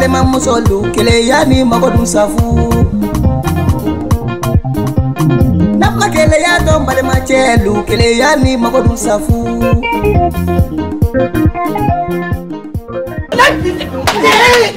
Balimamusolu keleya ni mago dun safu. N'a ma keleya dɔn balimacɛlu keleya ni mago dun safu.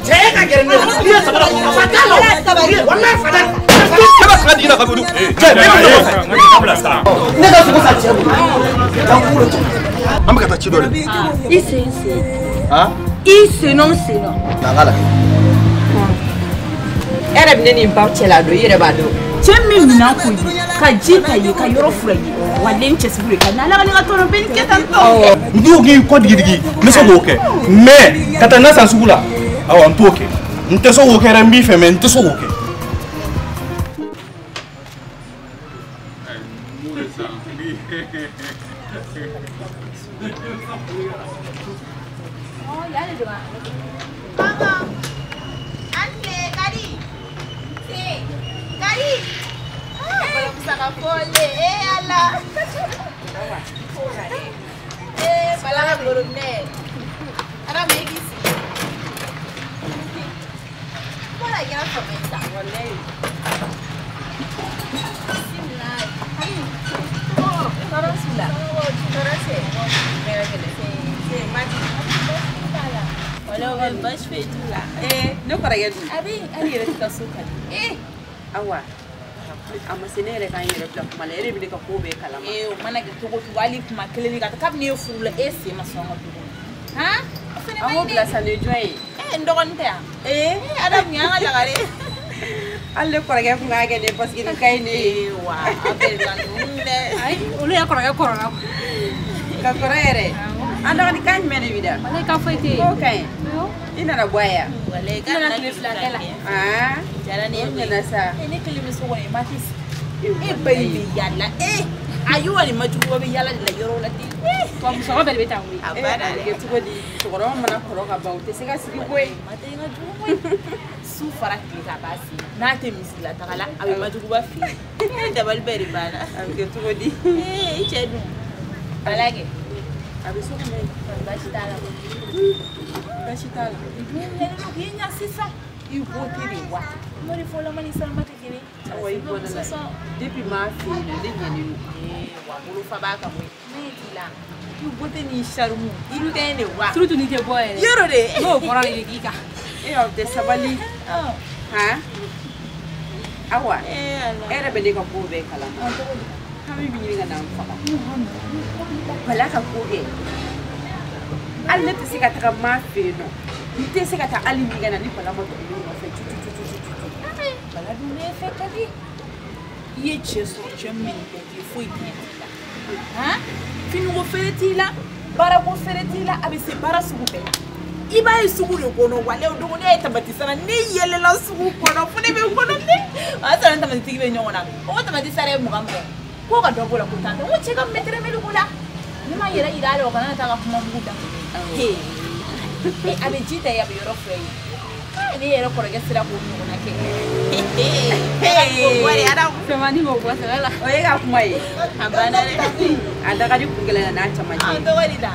Cɛ ka gɛrɛ ne la. I ye sabara fa t'a la. Walahi fa t'a la. Ne b'a saga di la ka bolo. Cɛ ne bɛ sa. Ne ka sogo san cɛ bolo. Ka n kunkolo ci. An bɛ ka taa ci dɔ de. I sen sen. Han? I sen nɔ sen nɔ. Na n k'a lajɛ. E yɛrɛ bɛ ne ni n ba cɛla don i yɛrɛ b'a dɔn. Cɛ min minɛn ko ye ka ji ta ye ka yɔrɔ fura ye wa den cɛsiri ka n'ala ka ne ka tɔnɔ bɛ nin kɛ tan tɔ. N t'o k'i kɔ digidigi n bɛ se k'o kɛ mais ka taa na san sugu la awɔ n t'o kɛ n tɛ se k'o kɛ dɛ n b'i fɛ mais n tɛ se k'o kɛ. Ne kɔrɔkɛ dun. A bɛ hali yɛrɛ tɛ ka so ka di. Awa a ma se ne yɛrɛ k'an yɛrɛ bila kuma la e de bɛ ne ka ko bɛɛ kalama. O mana kɛ cogo o cogo hali kuma kelen ka taa kabini e furu la e sen ma sɔn ka dugu. Han? An k'o bila sa ni jɔn ye? N dɔgɔnin tɛ yan. Adamu an ka lagare. Hali ne kɔrɔkɛ kun k'a kɛ ne parce que nin ka ɲi ne ye. Wa a bɛ ka ninnu dɛ. Ayi olu yɛ kɔrɔkɛ kɔrɔ la. Ka kɔrɔ yɛrɛ. An dɔgɔnin kan jumɛn de b'i da? Walayi kan foyi tɛ yen. K'o ka ɲi. I nana bɔ a yan. Walayi k'a nana tile fila kɛ la. Jara ne ye o ɲɛna sa. Ne kelen bɛ so kɔnɔ i ma tɛ sigi. E ba in bɛ yaala a y'o ni majuguba bɛ yaala de la yɔrɔ la ten. Wa musokɔrɔba bɛɛ de bɛ taa koyi. A banna dɛ. A bɛ kɛ cogo di musokɔrɔba mana kɔrɔ ka ban u tɛ se ka sigi koyi. Ma tɛ n ka jugu koyi. Su fara tile kan a b'a sigi n'a tɛ misiri la taga la a bɛ majuguba fɛ yen. Dabali bɛɛ de banna. A bɛ kɛ cogo di. I cɛ dun. Bala kɛ. A bɛ so kɔnɔ yen. Baasi t'a la. Baasi t'a la. I dun yɛlɛlen don k'i ɲɛ sisan. I beauté de wa. N'o de fɔlɔma ni sanuma tɛ kelen. Awɔ i bɔnna la. Depuis m'a fɛ yen nɔ ne ɲɛnen don. Wa bolofa b'a kan koyi. Ne t'i la. I beauté ni charme i teint de wa. Surtout n'i tɛ bɔ yɛrɛ. Yɔrɔ de. N'o bɔra de k'i kan. Aw tɛ sabali. Han? Awa. E yɛrɛ bɛ ne ka ko bɛɛ kalama. Hami bɛ ɲini ka na n faga. Bala ka ko kɛ. Hali ne tɛ se ka taga maa fɛ yen nɔ. N tɛ se ka taa hali ɲɛgɛn na ni Bala ma tugu ne nɔfɛ cucucucucu. Bala dun ne fɛ ka di. I ye cɛ sɔrɔ cɛ min bɛ nin bɛɛ k'i foyi tiɲɛ t'i la. Han? Finiko feere t'i la, baarako feere t'i la, a bɛ se baara sugu bɛɛ la. I b'a ye sugu de kɔnɔ walayi o don ne ye tamati sanna ne yɛlɛla sugu kɔnɔ fo ne bɛ n kɔnɔ ne. O y'a sɔrɔ ni tamatitigi bɛ ɲɔgɔn na. O ko tamati sara ye 20 ko ka dɔ b'o la ko tan tɛ. N ko cɛ ka mɛtɛrɛ ko la. Ne ma yɛrɛ yira a la o kana taa ka kuma mugu da. A bɛ ji ta yen a bɛ yɔrɔ fura ye. Ne yɛrɛ kɔrɔkɛ sera k'o ɲɔgɔnna kɛ. Fɛnmanin b'o bɔ sɛbɛ la. O ye ka kuma ye. A banna dɛ. A da ka di kun gɛlɛn na n'a camancɛ. A tɔgɔ di da.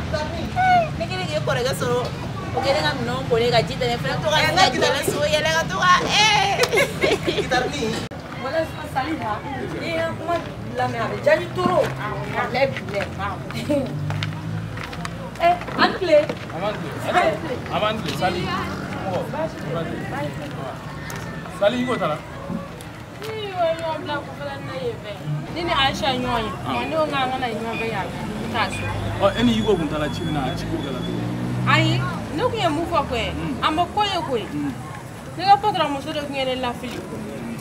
Ne kɛlen k'e kɔrɔkɛ sɔrɔ o kɛlen ka minɛnw ko ne ka ji ta ne fana to ka ne so yɛlɛ ka to ka. Wala Saliha, n'i ye kuma lamɛn a bɛ diya ni toro. Walayi bilayi. An tile. A b'an tile Sali. Sali i ko taara. Ne ye ɲɔgɔn bila kɔfɛla na yen fɛ. Ne ni Aisha ɲɔgɔn ye. Ne ko k'an kana ɲɔgɔn fɛ yan n taa so. Ɔ e ni Iko kun taara ci min na a ci ko kɛra cogo di? Ayi ne kun ye mun fɔ koyi an bɛ ko ye koyi. Ne ka patɔrɔn muso de kun ye ne lafili.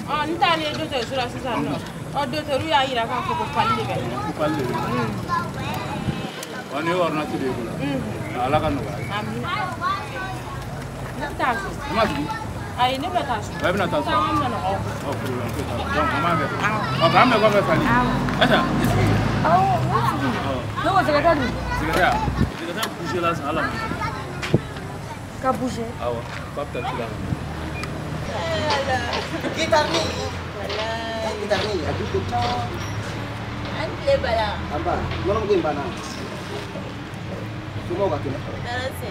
Ɔ n taalen dɔgɔtɔrɔso la sisan nɔ. Ɔ dɔgɔtɔrɔ y'a jira k'a fɔ ko pali de bɛ ne la. Ko pali de bɛ ne la. Wa ne ye ordonnance de ye bolo. Ala ka nɔgɔya. Amina. Ne bɛ taa so. I ma sigi? Ayi ne bɛ taa so. E bɛna taa so? Taa an bɛna aw. Ɔ problème foyi t'a la. Donc an b'a kɛ ten. Ɔ k'an bɛn kɔfɛ Sali. Aisha i sigi. Awɔ n bɛ sigi. Ne ko secrétaire dun? Secrétaire secrétaire bougé la sisan hali a ma. Ka bouger? Awɔ k'a bɛ taa ci la. Guitare ni. Guitare ni a b'i ko. An tile Bala. An ba nɔnɔmugu in banna. Somɔgɔw ka kɛnɛ. Tɔɔrɔ tɛ.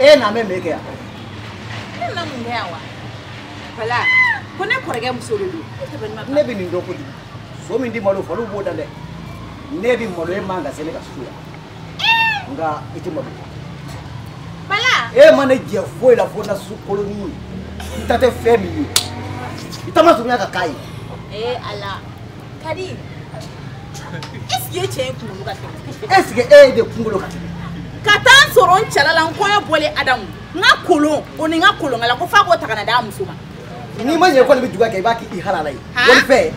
E na bɛ mun kɛ yan? Ne nana mun kɛ yan wa? Bala, ko ne kɔrɔkɛ muso de don. Ne bɛ nin dɔn kojugu. So min di malo faliw b'o da dɛ. Ne bɛ malo e man ka se ne ka so yan. Nka i tɛ malo. Bala. E ma ne jɛ foyi la fo na su koloni ye. I ta tɛ fɛn min ye. I ta ma surunya ka k'a ye. Ee Ala. Kadi. Est-ce que e cɛ in kunkolo ka tɛmɛ? Est-ce que e de kunkolo ka tɛmɛ? Ka taa n sɔrɔ n cɛla la n kɔɲɔ bɔlen Adamu. N ka kolon o ni n ka kolonkala ko f'a k'o ta ka na d'a muso ma. N'i ma ɲɛ k'ale bɛ juguya kɛ i b'a k'i halala ye. Walifɛn.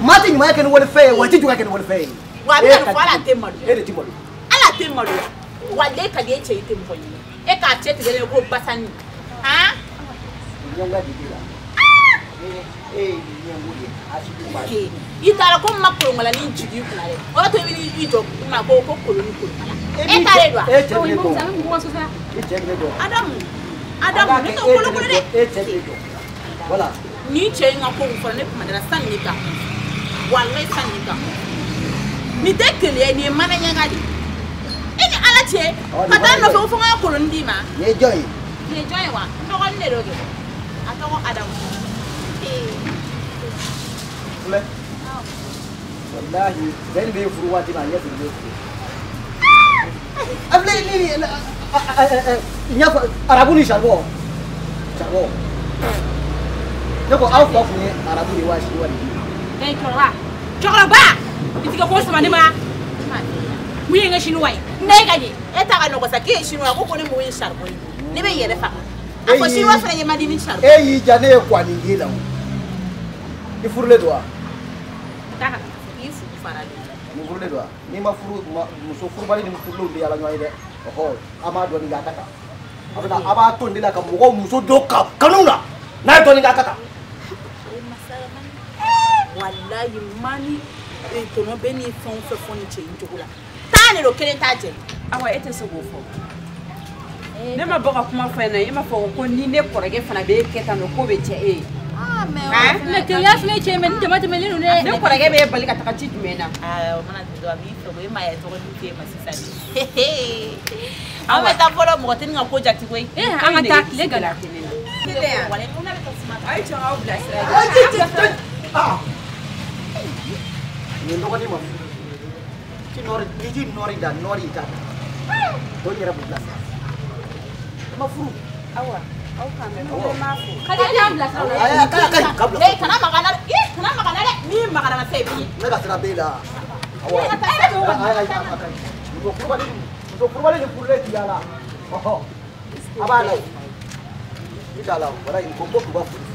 Maa tɛ ɲumanya kɛ ni walifɛn ye wa i tɛ juguya kɛ ni walifɛn ye. Wa a bɛ ka nin fɔ hali a tɛ maloya. E de tɛ maloya. Hali a tɛ maloya. Walayi Kadi e cɛ i tɛ mɔgɔ ɲini. E k'a cɛ tigɛlen ko basani. Han? Ɲɛngoya de b'e la. E ye ɲɛngo de ye asidu ma. I taara ko n ma kolonkalanin jigin i kunna dɛ. O de y'a to i bɛ i jɔ i ma ko kolon ni kolonkala. E ta de don wa? E cɛ bɛ ne dɔn. E cɛ bɛ ne dɔn. Adamu. Adamu ne t'o kolokolo dɛ. E cɛ bɛ ne dɔn. Voilà. Ni cɛ in ka ko kun fɔra ne kuma dara sani ne ka. Walayi sani ne ka. Nin tɛ keleya ye nin ye mana ɲaga de ye. E ni Ala cɛ ka taa nɔfɛ ko fo n ka kolon d'i ma. Nin ye jɔn ye? Nin ye jɔn ye wa? N dɔgɔnin de don kɛ. A tɔgɔ Adamu. Filɛ. Walahi bɛɛ bɛ furu waati min a ɲɛ fili bɛ furu. A filɛ ni n y'a fɔ arabu ni saribɔn. Saribɔn. Ne ko aw fa kun ye arabu de wa siniwa de ye. Ee cɛkɔrɔba cɛkɔrɔba i ti ka ko sama ne ma. Mun ye n ka siniwa ye? Ne ka di e ta ka nɔgɔ sa k'e ye siniwa ko ne mun ye saribɔn ye ne bɛ n yɛrɛ faga. A fɔ siniwa fana ye man di ni saribɔn. E y'i ja ne ye kuwanin k'e la o. I furulen don wa? Taa ka i furu fara de. Ni furulen don wa? N'i ma furu muso furubali ni furulenw bɛ yaala ɲɔgɔn ye dɛ. Ɔhɔ an b'a dɔɔnin kɛ a ka kan. A bɛ na a b'a to nin de la ka mɔgɔw muso dɔ kanu na n'a ye dɔɔnin kɛ a ka kan. Walayi mani tɔnɔ bɛ ni fɛn o fɛn fɔ ni cɛ in cogo la taa de don kelen t'a jɛ. Awa e tɛ se k'o fɔ. Ne ma bɔ ka kuma fɔ ɲɛna e ma fɔ ko ni ne kɔrɔkɛ fana bɛ e kɛ tan nɔ ko bɛ cɛ e ye. Mais keleya filɛ cɛ mais ni dama tɛmɛlen don dɛ. Ne kɔrɔkɛ bɛ e bali ka taga ci jumɛn na? O mana don a b'i fɛ o ye maa yɛrɛ tɔgɔ di f'e ma sisan de. An bɛ taa fɔlɔ mɔgɔ tɛ nin ka ko jate koyi. An ka taa tile gana. Tile yan. Walayi ko n'a bɛ taa suma. A ye cɛ k'aw bilasira. Nin dɔgɔnin ma furu. Ti nɔri n'i ti nɔri da nɔri i t'a da. O yɛrɛ b'u bilasira. I ma furu. Awa. Aw k'an bɛn ko n m'a fo. Kadi e y'an bilasira o la. Ayi a ka ɲi k'a bila. Ee kana maga n na dɛ. Ee kana maga n na dɛ. N'i magara n na sisan i bɛ ye. Ne ka sira b'e la. Awɔ. Ayi ayi a ka ɲi. Muso furubali ni furulen ti yaala. Ɔhɔ. A b'a la o. I t'a la o. Walayi ko k'u b'a furu.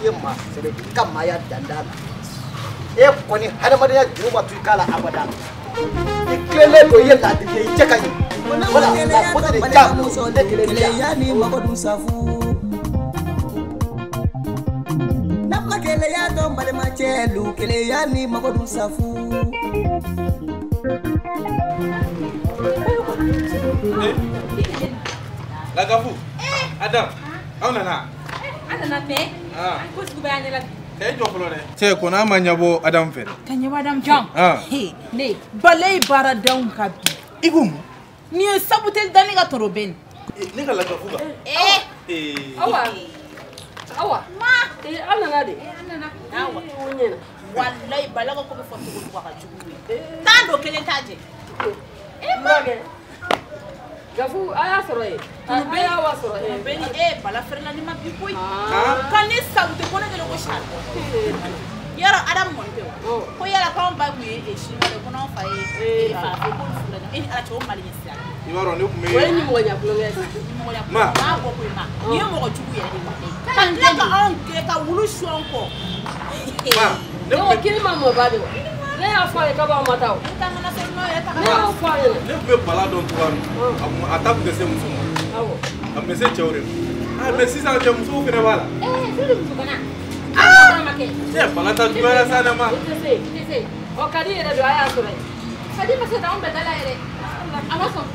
I ye maa sɛbɛ i ka maaya dan da la. E kɔni hadamadenya juru ma to i k'a la abada. I tilennen don i ye laadiri ye i cɛ ka ɲi. Wala la ko de ja ne kelen keleya ni mago dun safu. N'a ma keleya dɔn balimacɛ lu keleya ni mago dun safu. Lagafu. Adam. Aw nana. An nana mais an ko sugu bɛɛ y'an ɲɛ la bi. Cɛ jɔ fɔlɔ dɛ. Cɛ ko n'a ma ɲɛbɔ Adamu fɛ dɛ. Ka ɲɛbɔ Adamu jɔn. Ne balayi baaradenw ka bi. I ko mun? Nin ye sabuteli danni ka tɔrɔ bɛ nin. Ne ka lagafu kan. Awa. Awa. Ma. Aw nana de. An nana. Awa. O ɲɛna. Walayi bala ka ko bɛ fɔ cogo cogo a ka jugu ye. Taa don kelen t'a jɛ. Ma. Gafu a y'a sɔrɔ yen. A y'a wa sɔrɔ yen. Bɛ ni e bala feerela ni ma bi koyi. Ka ne sabute ko ne kɛlen ko saribɔn. Yɔrɔ Adamu kɔni tɛ o. Ko yala k'anw ba kun ye siniwa de ko n'anw fa ye farafin k'olu furula ɲɔgɔn. E ni Ala cɛ o Mali ɲɛ sira. I b'a dɔn ne kun bɛ. O ye nimɔgɔnya kulonkɛ ye. Nimɔgɔnya kulonkɛ. Maa bɔ koyi ma. Nin ye mɔgɔ jugu yɛrɛ de ye. Ka tila ka anw gɛn ka wulu su anw kɔ. Ma ne ko kini ma mɔba de wa. Ne y'a fɔ a ye k'a b'aw ma taa o. Ne t'an kana fɛn ɲuman yɛrɛ ta ka Ne y'o fɔ a ɲɛna. Ne kun bɛ bala dɔn cogoya min na a ta kun tɛ se muso ma. Awɔ. A kun bɛ se cɛw de ma. Ah mais sisan cɛ musow fana b'a la. Ee furu muso bana. Ah! Ma kɛ. Cɛ bala ta juguyara sa dɛ ma. O tɛ se. I tɛ se. Ɔ Kadi yɛrɛ don a y'a sɔrɔ yen. Kadi ma se k'anw bɛɛ da la yɛrɛ. A ma sɔn.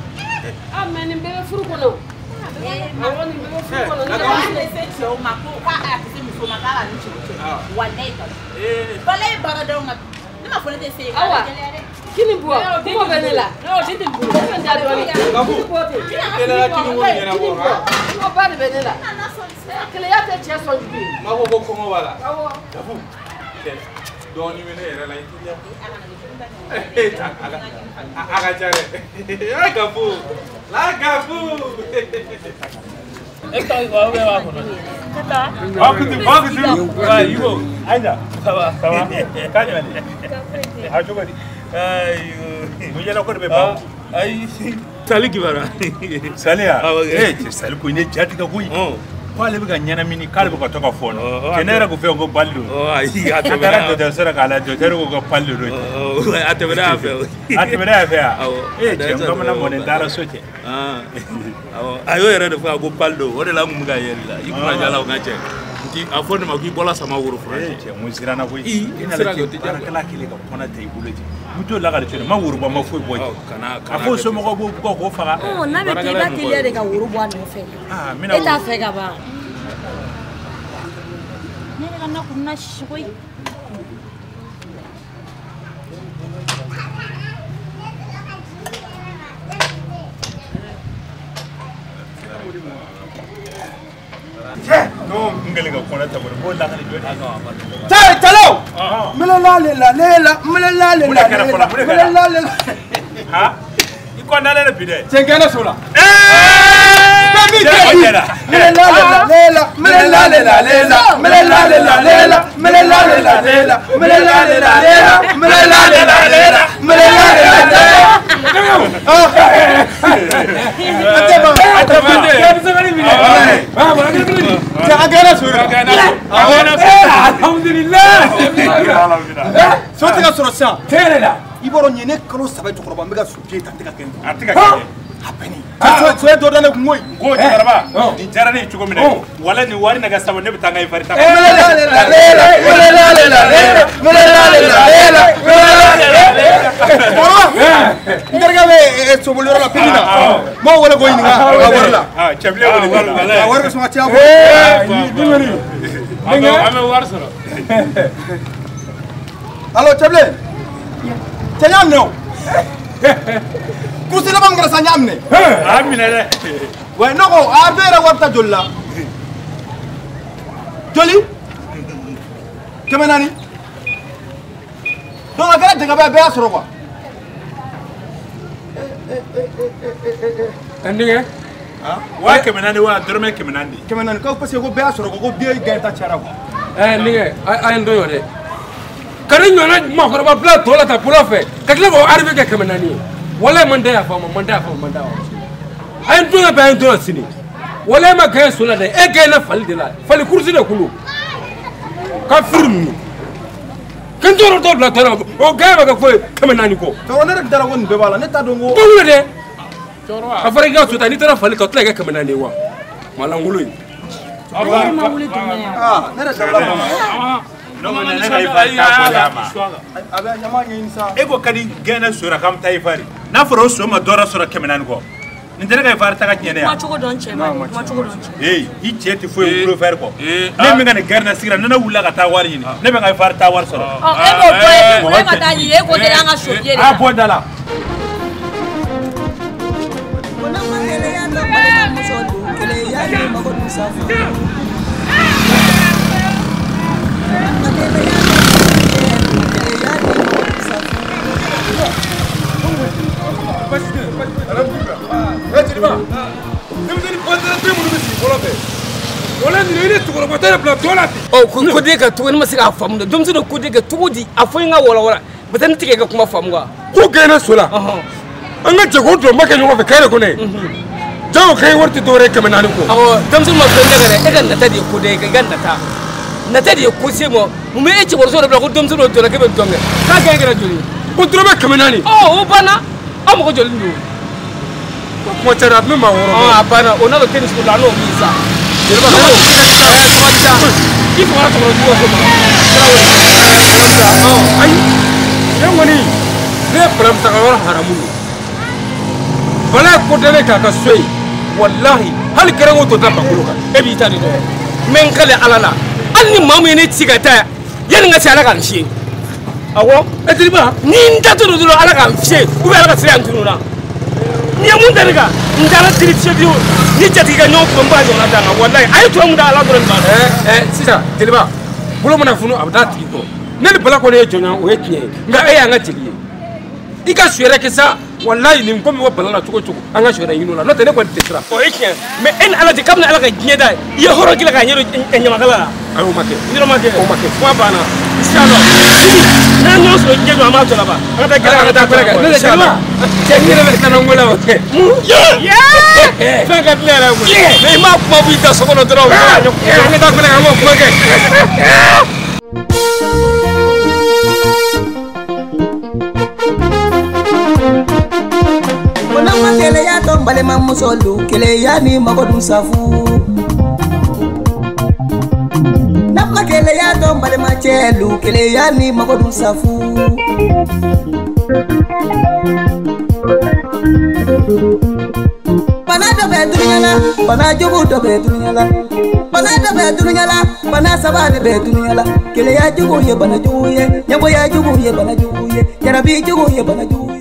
Ah mais nin bɛɛ bɛ furu kɔnɔ o. Awɔ nin bɛɛ bɛ furu kɔnɔ. Ne b'a se cɛw ma ko k'a tɛ se muso ma k'a b'a ni cɛw cɛ. Walayi kalo. Bala ye baaradenw ka ne ma fɔ ne tɛ se. Awa. Kini bɔ. Kuma bɛ ne la. Ne den tɛ bolo. Ne bɛ n da dɔɔnin. Gafu. Kini bɔ ten. Kɛlɛla kini ko ɲɛnabɔ. Kuma ba de bɛ ne la. Keleya tɛ cɛ sɔn jugu ye. Ma ko ko kɔngɔ b'a la. Awɔ. Gafu. Cɛ dɔɔni bɛ ne yɛrɛ la i teliya. A ka ca dɛ. A Gafu. La Gafu. E bɛ taa wa bɛɛ b'a kɔnɔ. Ka taa. Ba kutu. Wa Ibo. Aïda. Ça va. Ça va. K'a jumɛn de? A cogo di? Ayiwa. Mun yɛlɛ ko de bɛ ban. Ayi. Sali kibaruya. Sali ya? Ee cɛ Sali ko ne ja tigɛ koyi. K'ale bɛ ka ɲɛnamini k'ale bɛ ka to ka fɔɔnɔ. Cɛ ne yɛrɛ ko fɛn ko bali don. Ayi a tɛmɛna. A taara dɔgɔtɔrɔso la k'a lajɛ dɔgɔtɔrɔ ko ko pali don. A tɛmɛna a fɛ. A tɛmɛna a fɛ yan? Ee cɛ n bamanan mɔnen taara so cɛ. Awɔ a y'o yɛrɛ de fɔ a ko pali don o de la n kun bɛ ka yɛlɛ la i kunna jala o ka cɛ. A fɔ ne ma k'i bɔra sama woro fura. Ee cɛ mun siranna koyi. I nana cɛ baarakɛla kelen ka kɔnɔ ta i bolo cɛ. N t'o lakali cɛ ma woroba ma foyi bɔ cɛ. A fo somɔgɔw b'o bugɔ k'o faga. N'a bɛ i b'a teliya de ka woro bɔ a nɔfɛ. E t'a fɛ ka ban. Ne yɛrɛ ka na kun na sisi koyi. Cɛ non n kɛlen ka kɔnɔ ta bolo b'o lakali jɔn de. Cɛ Jalo. Mele la le la mele la le la mele la le la. Ha i kɔntannen de bi dɛ. Cɛ n kɛnɛ so la. Cɛ mele la le la mele la le la le la mele la le la le la mele la le la le la mele la le la le la mele la le la le la mele la le la le la. So tɛ ka sɔrɔ sisan. Tiɲɛ yɛrɛ la. I b'a dɔn nin ye ne kalo 3 cɛkɔrɔba n bɛ ka sopiye ta n tɛ ka kɛ. A tɛ ka kɛ. A bɛnni. So ye dɔ da ne kun koyi. N ko cɛkɔrɔba nin diyara ne ye cogo min na wala nin wari nɛgɛ saba ne bɛ taa n ka ifari ta. Cɛkɔrɔba n terikɛ bɛ soboliyɔrɔ la pini na n b'o wele k'o ɲininka a wari la. Cɛbilen wele. A wari bɛ sɔn ka caya koyi. An bɛ wari sɔrɔ. Allo Cɛbilen. Cɛ y'a minɛ o. Kurusi laban min kɛra sisan n y'a minɛ. A y'a minɛ dɛ. Wa ne ko a bɛɛ yɛrɛ wari bɛ taa joli la? Joli? 400. Donc a kɛra dingɛba ye bɛɛ y'a sɔrɔ quoi. N denkɛ. Wa 400 wa dɔrɔmɛ 400 de. 400 ko parce que ko bɛɛ y'a sɔrɔ ko biye gɛn ta cayara quoi. N denkɛ a ye n dɔn dɛ. Ka ne ɲɔgɔnna maakɔrɔba bila tɔ la ta bolo fɛ ka tila k'o arrivé kɛ 400 ye. Walayi man da yafa ma man da yafa ma man da yafa ma. A ye n dɔn bɛɛ a ye n dɔn sini. Walayi ma gɛn so la dɛ e gɛn na fali de la fali kurusi de kun don. Ka furu ninnu. Ka n tɔɔrɔ tɔ bila tɔ la o gɛn bɛ kɛ foyi 400 kɔ. Cɛkɔrɔba ne yɛrɛ tun t'a dɔn ko nin bɛɛ b'a la ne t'a dɔn ko. Tɔlu dɛ. A fɔra i ka so ta n'i taara fali kan o tɛna kɛ 400 ye wa. Malankolon ye. Ne ma wuli tuma ya. Aa ne yɛrɛ dabila ma. Non mais ne ka ifari t'a bɔlen a ma. A bɛ ɲama ɲɛɲini sa. E ko ka di gɛnɛ so la k'an bɛ taa ifari. N'a fɔra o so ma dɔ wɛrɛ sɔrɔ 400 kɔ. Nin tɛ ne ka ifari ta ka tiɲɛ ne ya. Kuma cogo dɔn cɛ ma dɛ kuma cogo dɔn cɛ. Ee i cɛ tɛ foyi ye wolo fɛri kɔ. Ne min ka nin gɛrɛ sigira ne wulila ka taa wari ɲini. Ne bɛ ka ifari ta wari sɔrɔ. Ɔ e b'o dɔn e e ma taa ɲini e ko k'e y'an ka so biye de la. A bɔ da la. Ɔ ko den ka cogo ne ma se k'a faamu dɛ denmisɛnnin ko den kɛ cogo di a fɔ n ka walawala parce que ne tɛ k'e ka kuma faamu quoi. Ko gɛnna so la an ka jɛ k'o dɔn ma kɛ ɲɔgɔn fɛ kare kɔnɔ jago k'e wari tɛ dɔwɛrɛ ye 400 kɔ. Awɔ denmisɛnnin ma fɛn ne ka dɛ e ka nata de ye ko den ye i ka nata nata de ye ko se ma mun bɛ e cɛkɔrɔba dɔ bila ko denmisɛnnin dɔ dɔnna k'e bɛ dɔn kɛ k'a gɛn kɛra joli ye. Ko dɔrɔmɛ 400. Ɔ o banna aw mɔgɔ joli don. Ko kuma cayara a tun bɛ maa 6 bɔ. A banna o n'a dɔn tennis ko la a n'o min sa. Jeliba sabali sa i fagara cɛkɔrɔba jugu ka ko ma. Ayi ne kɔni ne ye paramutaka yɔrɔ haramu ye. Bala ye ko dalen k'a ka so ye walahi hali kɛrɛnko tɔ t'a bakolo kan. E b'i ta de dɔn n bɛ n kale Ala la hali ni maa min ye ne ci ka taa yanni n ka se Ala ka n fiyɛ. Awɔ e jeliba ni n da to dɔrɔn Ala ka n fiyɛ ou bien Ala ka sira n tunun na. N'i ye mun da ne kan n taara diri fiyɛ ni jatigi ka ɲɔgɔn kun n b'a ɲɔgɔnna d'a kan walayi a ye tɔ mun da Ala dɔrɔn de b'a dɔn. Sisan jeliba bolo mana funu a bɛ taa tigi kɔ ne ni Bala kɔni ye jɔnɲɔgɔn o ye tiɲɛ ye nka e y'an ka jeli ye i ka su yɛrɛ kɛ sa walayi nin ko min bɔ Bala la cogo o cogo an ka su yɛrɛ ɲini o la n'o tɛ ne kɔni tɛ siran. O ye tiɲɛ mais e ni Ala cɛ kabini Ala ka diɲɛ da i ye hɔrɔn kelen k'a ɲɛ don ɲamakala la. Ayi o ma kɛ. Yɔrɔ ma kɛ. O ma kɛ. Kuma banna. Inshallah. N'an ɲɔgɔn sɔrɔ diɲɛ don an b'a tɔ laban. An ka taa gɛrɛ an ka taa gɛrɛ ne tɛ jeliba cɛ n yɛrɛ bɛ taa n ko la o. Fɛn ka di ne yɛrɛ ye koyi. Mais i m'a kuma fɔ i da so kɔnɔ dɔrɔn. An ka taa gɛrɛ an k'o kuma kɛ. Keleya to balimamusolu keleya ni mago dun safu nafa keleya to balimacɛlu keleya ni mago dun safu bana dɔ bɛ dunuya la bana jugu dɔ bɛ dunuya la bana dɔ bɛ dunuya la bana saba de bɛ dunuya la keleya jugu ye bana jugu ye ɲɛgoya jugu ye bana jugu ye jarabi jugu ye bana jugu.